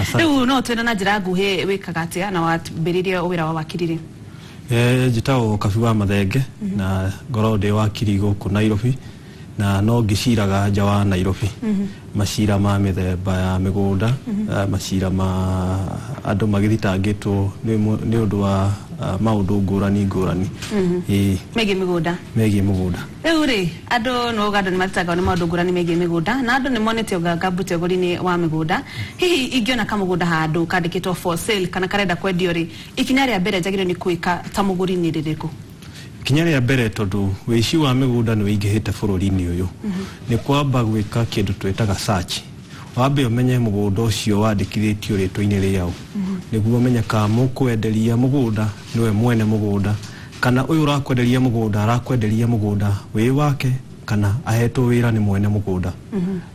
Rĩu no twĩre na njĩra nguhĩ wĩkaga atĩa na wambĩrĩirie wĩra wa wakiri rĩ? Njĩtagwo Kabi wa Mathenge na ngoragwo ndĩ wakiri gũkũ Nairobi, na no ngĩciraga nja wa Nairobi. Macira ma mĩthemba ya mĩgũnda, macira ma andũ magĩthitangĩtwo nĩ ũndũ wa maũndũ ngũrani ngũrani. Ĩĩ. Megiĩ mĩgũnda. Megiĩ mũgũnda. Rĩu rĩ, andũ no andũ nĩ mathitangagwo nĩ maũndũ ngũrani megiĩ mĩgũnda, na andũ nĩ monete ũganga ũgũri-inĩ wa mĩgũnda. Hihi ingĩona kamũgũnda handũ kandĩkĩtwo for sale kana karenda kwendio rĩ, ikinya rĩa mbere njagĩrĩirwo nĩ gwĩka ta mũgũri nĩ rĩrĩkũ? Ikinya rĩa mbere, tondũ wĩici wa mĩgũnda nĩ wĩingĩhĩte bũrũri-inĩ ũyũ, nĩ kwamba gwĩka kĩndũ twĩtaga search. Wambe ũmenye mũgũnda ũcio wandĩkithĩtio rĩtwa-inĩ rĩaũ, nĩguo ũmenye kana mũkwenderia mũgũnda nĩwe mwene mũgũnda, kana ũyũ ũrakwenderia mũgũnda arakwenderia mũgũnda wĩ wake kana ahetwo wĩra nĩ mwene mũgũnda.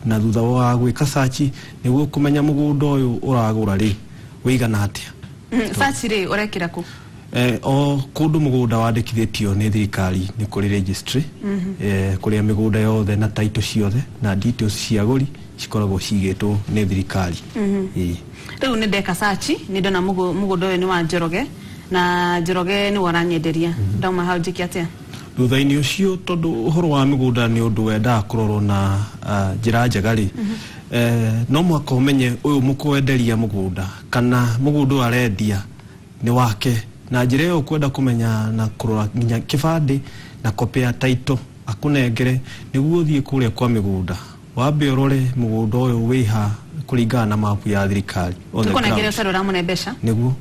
Na thutha wa gwĩka search nĩguo kũmenya mũgũnda ũyũ ũragũra rĩ wĩigana atĩa. Search rĩ, ũrekĩra kũ? O kũndũ mũgũnda wandĩkithĩtio nĩ thirikari nĩ kũrĩ registry, kũrĩa mĩgũnda yothe na title ciothe na details cia agũri cikoragwo cigĩtwo nĩ thirikari. Ĩĩ. Rĩu nĩ ndeka search, nĩ ndona mũgũnda ũyũ nĩ wa Njoroge na Njoroge nĩwe ũranyenderia. Ndauma hau njĩke atĩa? Thutha-inĩ ũcio, tondũ ũhoro wa mĩgũnda nĩ ũndũ wendaga kũrorwo na njĩra njega rĩ, no mũhaka ũmenye ũyũ mũkwenderia mũgũnda kana mũgũnda ũyũ arendia nĩ wake. Na njĩra ĩyo ũkwenda kũmenya na kũrora nginya kĩbandĩ na copy ya title akũnengere, nĩguo ũthiĩ kũrĩa kwa mĩgũnda wambe ũrore mũgũnda ũyũ wĩha kũringana na mapu ya thirikari on the Tũkũnengere ground. Ũtarĩ ũramũne mbeca? Nĩguo,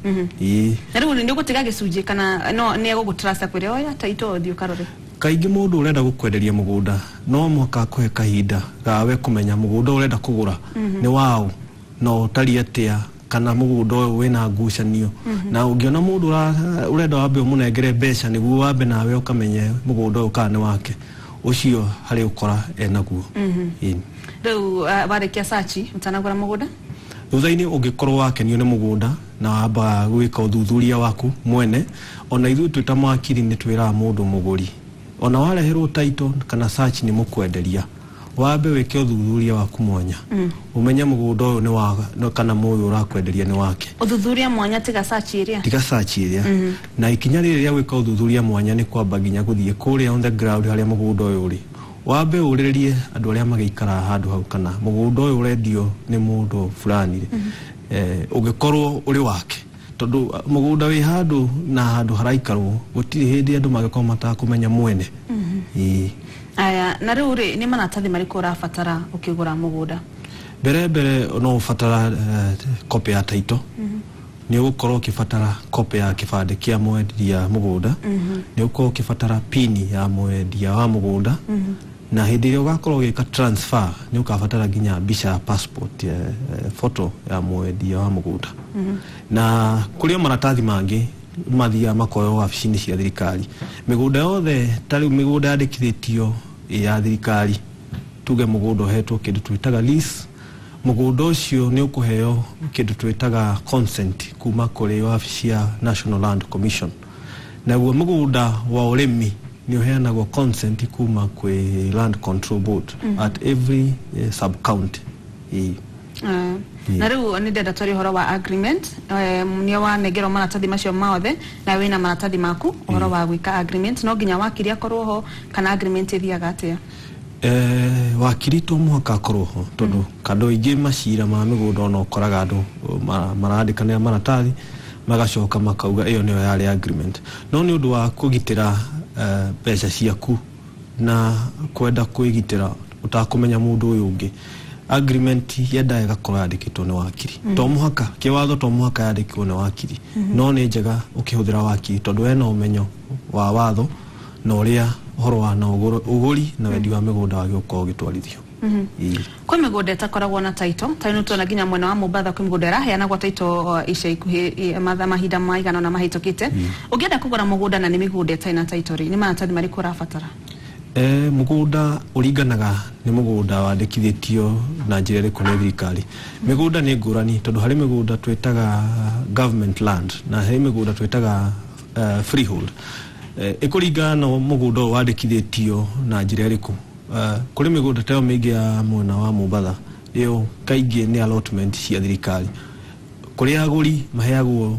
ĩĩ. Na rĩu nĩ ũgũtiga gĩcunjĩ kana no nĩ egũgũtrust akwĩre oya title ũthiĩ ũkarore? Kaingĩ mũndũ ũrenda gũkwenderia mũgũnda no mũhaka akũhe kahinda gawe kũmenya mũgũnda ũrenda kũgũra nĩ waũ na ũtariĩ atĩa, kana mũgũnda ũyũ wĩna ngucanio. Na ũngĩona mũndũ ũrenda wambe ũmũnengere mbeca nĩguo wambe nawe ũkamenye mũgũnda ũyũ kana nĩ wake, ũcio harĩ ũkora enaguo. Ĩĩ. Rĩu warĩkia search ũtanagũra mũgũnda? Thutha-inĩ ũngĩkorwo wakenio nĩ mũgũnda na wamba gwĩka ũthuthuria waku mwene, ona ithuĩ twĩ ta mawakiri nĩ twĩraga mũndũ mũgũri, ona wareherwo title kana search nĩ mũkwenderia, wambe wĩke ũthuthuria waku mwanya, ũmenye mũgũnda ũyũ nĩ wa kana mũyũ ũrakwenderia nĩ wake. Ũthuthuria mwanya tiga search ĩrĩa? Tiga search ĩrĩa. Na ikinya rĩrĩ rĩa gwĩka ũthuthuria mwanya nĩ kwamba nginya gũthiĩ kũrĩa on the ground harĩa mũgũnda ũyũ ũrĩ, wambe ũrĩrĩrie andũ arĩa magĩikaraga handũ hau kana mũgũnda ũyũ ũrendio nĩ mũndũ fulani rĩ, ũngĩkorwo ũrĩ wake, tondũ mũgũnda wĩ handũ na handũ haraikarwo gũtirĩ hĩndĩ andũ mangĩkorwo matakũmenya mwene. Ĩĩ. Aya, na rĩu rĩ, nĩ maratathi marĩkũ ũrabatara ũkĩgũra mũgũnda? Mbere mbere no ũbatara copy ya title, nĩ ũgũkorwo ũkĩbatara copy ya kĩbandĩ kĩa mwendia mũgũnda, nĩ ũgũkorwo ũkĩbatara pini ya mwendia wa mũgũnda, na hĩndĩ ĩrĩa ũgakorwo ũgĩka transfer nĩ ũkabatara nginya mbica ya passport, photo ya mwendia wa mũgũnda. Na kũrĩ o maratathi mangĩ mathiaga makoywo wabici-inĩ cia thirikari. Mĩgũnda yothe, ta rĩu mĩgũnda yandĩkithĩtio ĩ ya thirikari, tuge mũgũnda ũhetwo kĩndũ twĩtaga lease, mũgũnda ũcio nĩ ũkũheo kĩndũ twĩtaga consent kuma kũrĩ wabici ya National Land Commission. Naguo mũgũnda wa ũrĩmi nĩ ũheanagwo consent kuma kwĩ Land Control Board at every sub county. Ĩĩ. Na rĩu nĩ ndenda twarie ũhoro wa agreement. Nĩ wanengerwo maratathi macio mothe na wĩna maratathi maku, ũhoro wa gwĩka agreement no nginya wakiri akorwo ho kana agreement ĩthiaga atĩa? Wakiri to mũhaka akorwo ho, tondũ kandũ aingĩ macira ma mĩgũnda ona ũkoraga andũ marandĩkanĩra maratathi magacoka makauga ĩyo nĩyo yarĩ agreement. No nĩ ũndũ wa kũgitĩra mbeca ciaku na kwenda kwĩgitĩra ũtakũmenya mũndũ ũyũ ũngĩ, agreement yendaga ĩgakorwo yandĩkĩtwo nĩ wakiri. To mũhaka kĩwatho, to mũhaka yandĩkwo nĩ wakiri, no nĩ njega ũkĩhũthĩra wakiri tondũ ena ũmenyo wa watho na ũrĩa ũhoro wa na ũgũri na wendi wa mĩgũnda wagĩrĩirwo gũkorwo ũgĩtwarithio. Ĩĩ. Kwĩ mĩgũnda ĩtakoragwo na title. Ta rĩu tuona nginya mwena wa Mombatha kwĩ mĩgũnda ĩraheanagwo title ica ikuhĩ, mahinda maigana ũna mahĩtũkĩte. Ũngĩenda kũgũra mũgũnda na nĩ mĩgũnda ĩtarĩ na title rĩ, nĩ maratathi marĩkũ ũrabatara? Mũgũnda ũringanaga nĩ mũgũnda wandĩkithĩtio na njĩra ĩrĩkũ nĩ thirikari. Mĩgũnda nĩ ngũrani, tondũ harĩ mĩgũnda twĩtaga government land na harĩ mĩgũnda twĩtaga freehold. Ĩkũringana na mũgũnda ũyũ wandĩkithĩtio na njĩra ĩrĩkũ. Kũrĩ mĩgũnda ta ĩyo mĩingĩ ya mwena wa Mombatha, ĩyo kaingĩ nĩ allotment cia thirikari. Kũrĩ agũri maheagwo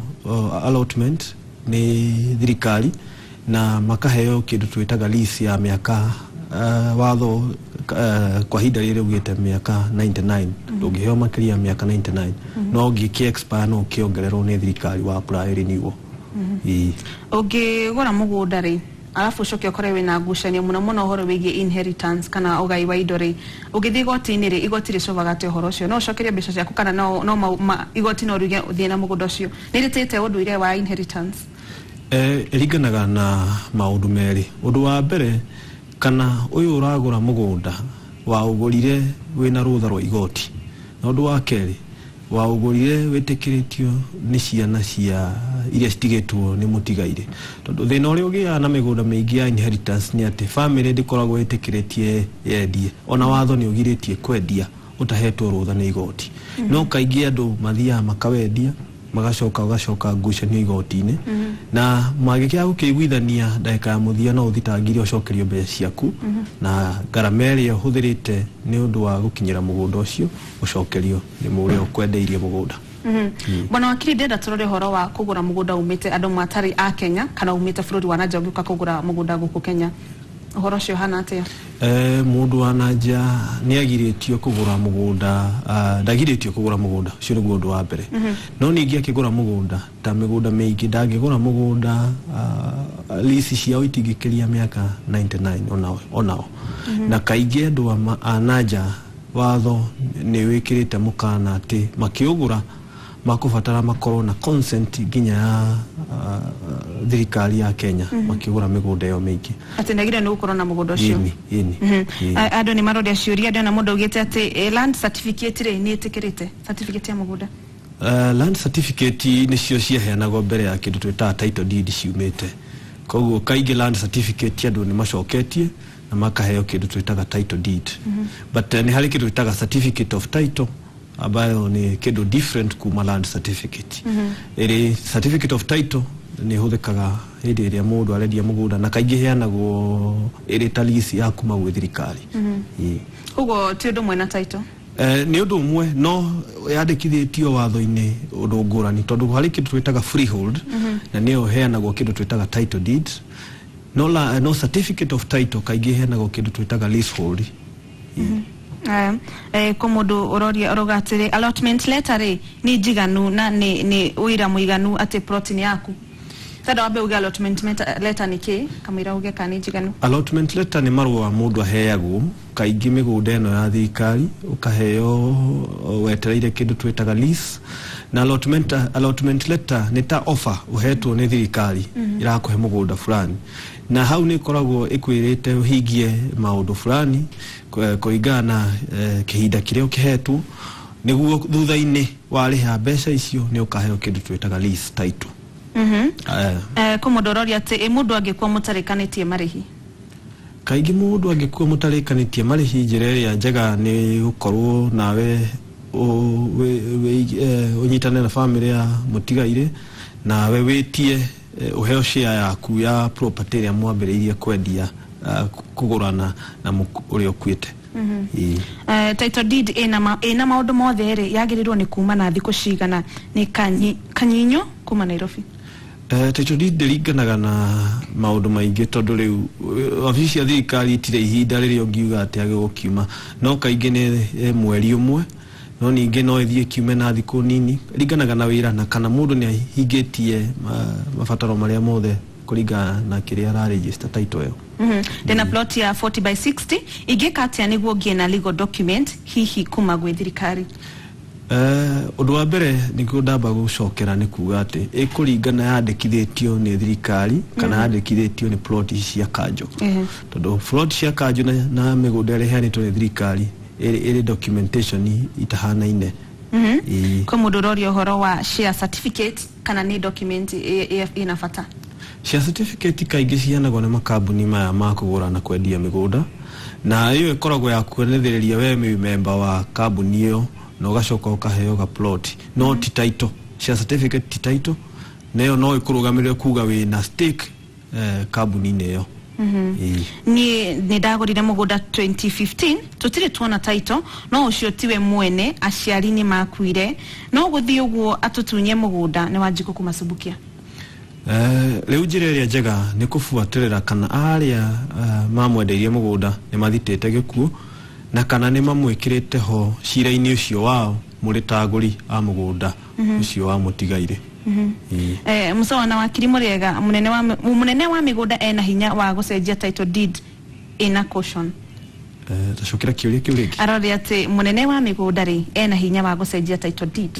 allotment nĩ thirikari na makaheo kĩndũ twĩtaga lease ya mĩaka, watho kwa ihinda rĩrĩ ugĩte mĩaka 99. Ndũngĩheo makĩria ya mĩaka 99, no ũngĩkĩ expire no ũkĩongererwo nĩ thirikari wa apply renewal. Ĩĩ. Ũngĩgũra mũgũnda rĩ, arabu ũcoke ũkore wĩna ngucanio mũno mũno ũhoro wĩgiĩ inheritance kana ũgai wa indo rĩ, ũgĩthiĩ igoti-inĩ rĩ, igoti rĩcovaga atĩa ũhoro ũcio? No ũcokerie mbeca ciaku kana no igoti no riuge ũthiĩ na mũgũnda ũcio? Nĩ rĩtĩte ũndũire wa inheritance? Ĩringanaga na maũndũ merĩ. Ũndũ wa mbere, kana ũyũ ũragũra mũgũnda waũgũrire wĩna rũtha rwa igoti, na ũndũ wa kerĩ, waũgũrire wĩtĩkĩrĩtio nĩ ciana cia iria citigĩtwo nĩ mũtigairĩ, tondũ thĩna ũrĩa ũgĩaga na mĩgũnda mĩingĩ ya inheritance nĩ atĩ famĩlĩ ndĩkoragwo ĩtĩkĩrĩtie yendie, ona watho nĩ ũgirĩtie kwendia ũtahetwo rũtha nĩ igoti. No kaingĩ andũ mathiaga makawendia, magacoka ũgacoka ngucanio igoti-inĩ, na mangĩkĩaga gũkĩiguithania ndagĩka ya mũthia, no ũthitangire ũcokerio mbeca ciaku na ngarama ĩrĩa ũhũthĩrĩte nĩ ũndũ wa gũkinyĩra mũgũnda ũcio ũcokerio nĩ mũrĩa ũkwendeirie mũgũnda. Bwana wakiri, ndĩrenda tũrore ũhoro wa kũgũra mũgũnda umĩte andũ matarĩ a Kenya kana umĩte bũrũri wa nanja ũgĩũka kũgũra mũgũnda gũkũ Kenya. Ũhoro ũcio ũhana atĩa? Mũndũ wa nanja nĩ agirĩtio kũgũra mũgũnda, ndagirĩtio kũgũra mũgũnda, ũcio nĩguo ũndũ wa mbere. No ningĩ akĩgũra mũgũnda, ta mĩgũnda mĩingĩ, ndangĩgũra mũgũnda, lease ciao itingĩkĩria mĩaka 99 onao. Na kaingĩ andũ a nanja, watho nĩ wĩkĩrĩte mũkana atĩ makĩũgũra makũbatara makorwo na consent nginya ya thirikari ya Kenya makĩgũra mĩgũnda ĩyo mĩingĩ. Atĩ ndagĩrĩirwo nĩ gũkorwo na mũgũnda ũcio? Ĩni, ĩni. Ĩni. Andũ nĩ maroria ciũria. Ndĩrona mũndũ augĩte atĩ land certificate rĩ, nĩ ĩtĩkĩrĩte certificate ya mũgũnda? Land certificate nĩcio ciaheanagwo mbere ya kĩndũ twĩtaga title deed ciumĩte, koguo kaingĩ land certificate andũ nĩ macoketie na makaheo kĩndũ twĩtaga title deed. But nĩ harĩ kĩndũ twĩtaga certificate of title ambayo nĩ kĩndũ different kuma land certificate. Ĩrĩ certificate of title nĩ ĩhũthĩkaga hĩndĩ ĩrĩa mũndũ arendia mũgũnda, na kaingĩ ĩheanagwo ĩrĩ ta lease ya kuma gwĩ thirikari. Ĩĩ. Koguo ti ũndũ ũmwe na title? Nĩ ũndũ ũmwe, no yandĩkithĩtio watho-inĩ ũndũ ngũrani, tondũ harĩ kĩndũ twĩtaga freehold na nĩyo ĩheanagwo kĩndũ twĩtaga title deed, no certificate of title kaingĩ ĩheanagwo kĩndũ twĩtaga leasehold. Aya, kũ mũndũ ũroria ũrauga atĩrĩ, allotment letter rĩ, nĩ njiganu na nĩ ũira mũiganu atĩ plot nĩ yaku? Tenda wambe uge allotment letter nĩ kĩ, kamũira uge kana nĩ njiganu. Allotment letter nĩ marũa mũndũ aheagwo kaingĩ mĩgũnda ĩno ya thirikari, ũkaheo wetereire kĩndũ twĩtaga lease. Na allotment letter nĩ ta offer ũhetwo nĩ thirikari ĩrakũhe mũgũnda fulani, na hau nĩ ĩkoragwo ĩkwĩrĩte ũhingie maũndũ fulani kũringana na kĩhinda kĩrĩa ũkĩhetwo, nĩguo thutha-inĩ warĩha mbeca icio nĩ ũkaheo kĩndũ twĩtaga lease title. Kũ mũndũ ũroria atĩ ĩ mũndũ angĩkua mũtarĩkanĩtie marĩhi? Kaingĩ mũndũ angĩkua mũtarĩkanĩtie marĩhi, njĩra ĩrĩa njega nĩ gũkorwo nawe ũnyitane na bamĩrĩ ya mũtigairĩ, nawe wĩtie ũheo share yaku ya property ĩrĩa mwambĩrĩirie kwendia, kũgũrana na ũrĩa ũkuĩte. Ĩĩ. Title deed ĩna maũndũ mothe rĩ, yagĩrĩirwo nĩ kuma na thikũ cigana? Nĩ Kanyinyo kuma Nairobi. Title deed ndĩringanaga na maũndũ maingĩ, tondũ rĩu wabici cia thirikari itirĩ ihinda rĩrĩa ũngiuga atĩ agĩgũkiuma, no kaingĩ nĩ mweri ũmwe, no ningĩ no ĩthiĩ kiume na thikũ nini, ringanaga na wĩra na kana mũndũ nĩ ahingĩtie mabataro marĩa mothe kũringana na kĩrĩa araregister title ĩyo. Ndĩna plot ya 40 by 60, ingĩka atĩa nĩguo ngĩe na legal document hihi kuma gwĩ thirikari? Ũndũ wa mbere nĩguo ndamba gũcokera nĩ kuga atĩ ĩkũringana yandĩkithĩtio nĩ thirikari kana yandĩkithĩtio nĩ plot ici cia kanjũ, tondũ plot cia kanjũ na mĩgũnda ĩrĩa ĩheanĩtwo nĩ thirikari ĩrĩ documentation itahanaine. Ĩĩ. Kwĩ mũndũ ũroria ũhoro wa share certificate kana nĩ document ĩna bata. Share certificate kaingĩ ciheanagwo nĩ makambuni maya ma kũgũra na kwendia mĩgũnda, na ĩyo ĩkoragwo ya kuonereria we wĩ member wa kambuni ĩyo, na ũgacoka ũkaheo ga plot, no ti title. Share certificate ti title, na ĩyo no ĩkũrũgamĩrĩre kuga wĩna stake kambuni-inĩ ĩyo. Ĩĩ. Niĩ nĩ ndagũrire mũgũnda 2015, tũtirĩ tuona title, no ũcio tiwe mwene, aciari nĩ makuire, no gũthiĩ ũguo atũtunye mũgũnda. Nĩ Wanjikũ kuma Subukia. Rĩu njĩra ĩrĩa njega nĩ kũbuatĩrĩra kana arĩa mamwendeirie mũgũnda nĩ mathitĩte gĩkuũ na kana nĩ mamwĩkĩrĩte ho cira-inĩ ũcio wao mũrĩ ta agũri a mũgũnda ũcio wa mũtigairĩ. Ĩĩ. Mũcawa na wakiri mũrĩega, mũnene wa mĩgũnda ena hinya wa gũcenjia title deed ĩna caution? Tacokera kĩũria kĩu rĩngĩ. Aroria atĩ mũnene wa mĩgũnda rĩ, ena hinya wa gũcenjia title deed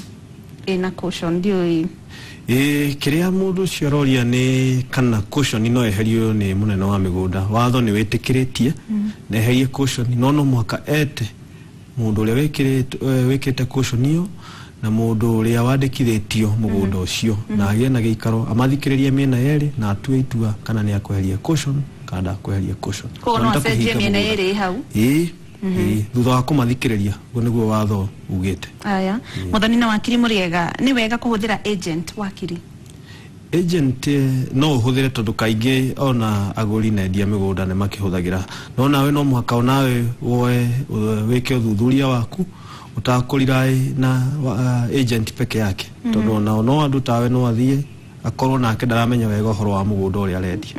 ĩna caution? Ndiũĩ. Ĩĩ, kĩrĩa mũndũ ũcio aroria nĩ kana caution no eherio nĩ mũnene wa mĩgũnda. Watho nĩ wĩtĩkĩrĩtie na eherie caution, no mũhaka ete mũndũ ũrĩa wĩkĩrĩte caution ĩyo na mũndũ ũrĩa wandĩkithĩtio mũgũnda ũcio, na agĩe na gĩikaro amathikĩrĩrie mĩena yerĩ na atue itua kana nĩ akweheria caution kana ndakweheria caution. Koguo no Tondũ nĩ ta acenjie kũhinga mĩena mũgũnda. ĩrĩ hau? Ĩĩ, thutha wa kũmathikĩrĩria, ũguo nĩguo watho ugĩte. Aya, mũthoni na wakiri mũrĩega, nĩ wega kũhũthĩra agent, wakiri? Agent no ũhũthĩre, tondũ kaingĩ ona agũri na endia mĩgũnda nĩ makĩhũthagĩra, no nawe no mũhaka onawe woe wĩke ũthuthuria waku ũtakũrirai na agent peke yake, tondũ onao no andũ tawe, no athiĩ akorwo nake ndaramenya wega ũhoro wa mũgũnda ũrĩa arendia.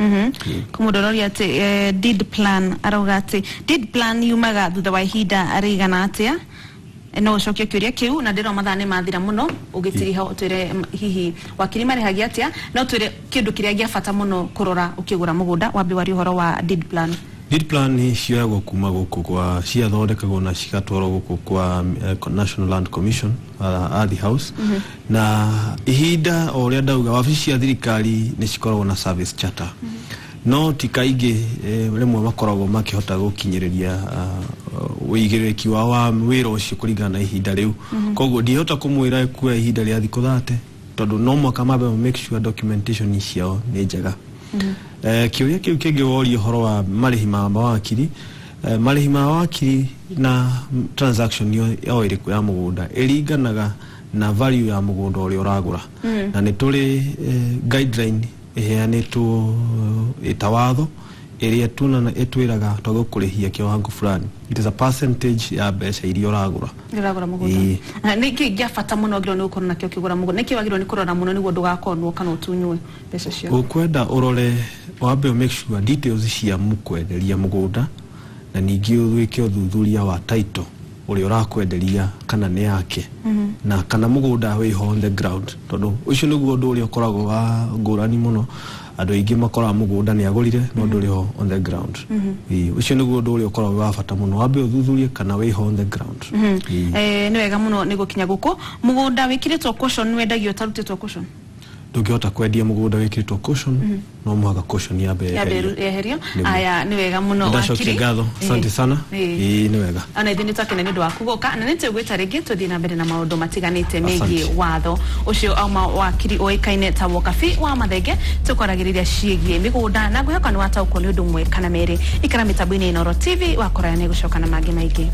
Kũmũndũ ũroria atĩ deed plan, arauga atĩ deed plan yumaga thutha wa ihinda rĩigana atĩa? No ũcokie kĩũria kĩu, na ndĩrona mathaa nĩ mathira mũno. Ũgĩtiriha ũtwĩre hihi wakiri marĩhagia atĩa, no twĩre kĩndũ kĩrĩa gĩa bata mũno kũrora ũkĩgũra mũgũnda, wambe warie ũhoro wa deed plan. Deed plan cioyagwo kuma gũkũ kwa, ciathondekagwo na cigatwarwo gũkũ kwa National Land Commission, Ardhi House, na ihinda o ũrĩa ndauga, wabici cia thirikari nĩ cikoragwo na service charter, no ti kaingĩ rĩmwe makoragwo makĩhota gũkinyĩrĩria ũigĩrĩrĩki wao wa wĩra ũcio kũringana na ihinda rĩu. Koguo ndingĩhota kũmwĩra kuoya ihinda rĩa thikũ 30, tondũ no mũhaka mambe make sure documentation ciao nĩ njega. Kĩũria kĩu kĩngĩ woria ũhoro wa marĩhi ma mawakiri, marĩhi ma wakiri na transaction o ĩrĩkũ ya mũgũnda ĩringanaga na value ya mũgũnda ũrĩa ũragũra, na nĩ tũrĩ guideline ĩheanĩtwo ĩta watho ĩrĩa tuonana ĩtwĩraga twagũkũrĩhia kĩwango fulani. It is a percentage ya mbeca iria ũragũra. Ũragũra mũgũnda. Ĩĩ. Na nĩ kĩ gĩa bata mũno wagĩrĩirwo nĩ gũkorwo nakĩo ũkĩgũra mũgũnda? Nĩkĩ wagĩrĩirwo nĩ kũrora mũno nĩguo ndũgakonwo kana ũtunywo mbeca ciaku? Ũkwenda ũrore, wambe make sure details cia mũkwenderia mũgũnda, na ningĩ wĩke ũthuthuria wa title ũrĩa ũrakwenderia kana nĩ yake, na kana mũgũnda wĩho on the ground, tondũ ũcio nĩguo ũndũ ũrĩa ũkoragwo wa ngũrani mũno. Andũ aingĩ makoraga mũgũnda nĩ agũrire no ndũrĩ ho on the ground. Ĩĩ, ũcio nĩguo ũndũ ũrĩa ũkoragwo wĩ wa bata mũno, wambe ũthuthurie kana wĩho on the ground. Ĩĩ. Nĩ wega mũno nĩ gũkinya gũkũ. Mũgũnda wĩkĩrĩtwo caution wendagio ũtarutĩtwo caution? Ndũngĩhota kwendia mũgũnda wĩkĩrĩtwo caution, no mũhaka caution yambe yambe yeherio. Yeherio. Nĩguo. Aya, nĩ wega mũno, Ndacokia wakiri. ngatho, asante sana. Ĩĩ. Ĩĩ, nĩ wega. Ona ithuĩ nĩ twakena nĩ ũndũ waku gũka, na nĩ tũgwĩta rĩngĩ tũthiĩ na mbere na maũndũ matiganĩte megiĩ Asante. watho ũcio. Auma wakiri ũĩkaine ta Wokabi wa Mathenge, tũkwaragĩrĩria ciĩgiĩ mĩgũnda, na ngwĩhoka nĩ wataũkwo nĩ ũndũ ũmwe kana merĩ. Ikara mĩtambo-inĩ Inooro TV, wakoraya nĩ gũcoka na mangĩ maingĩ.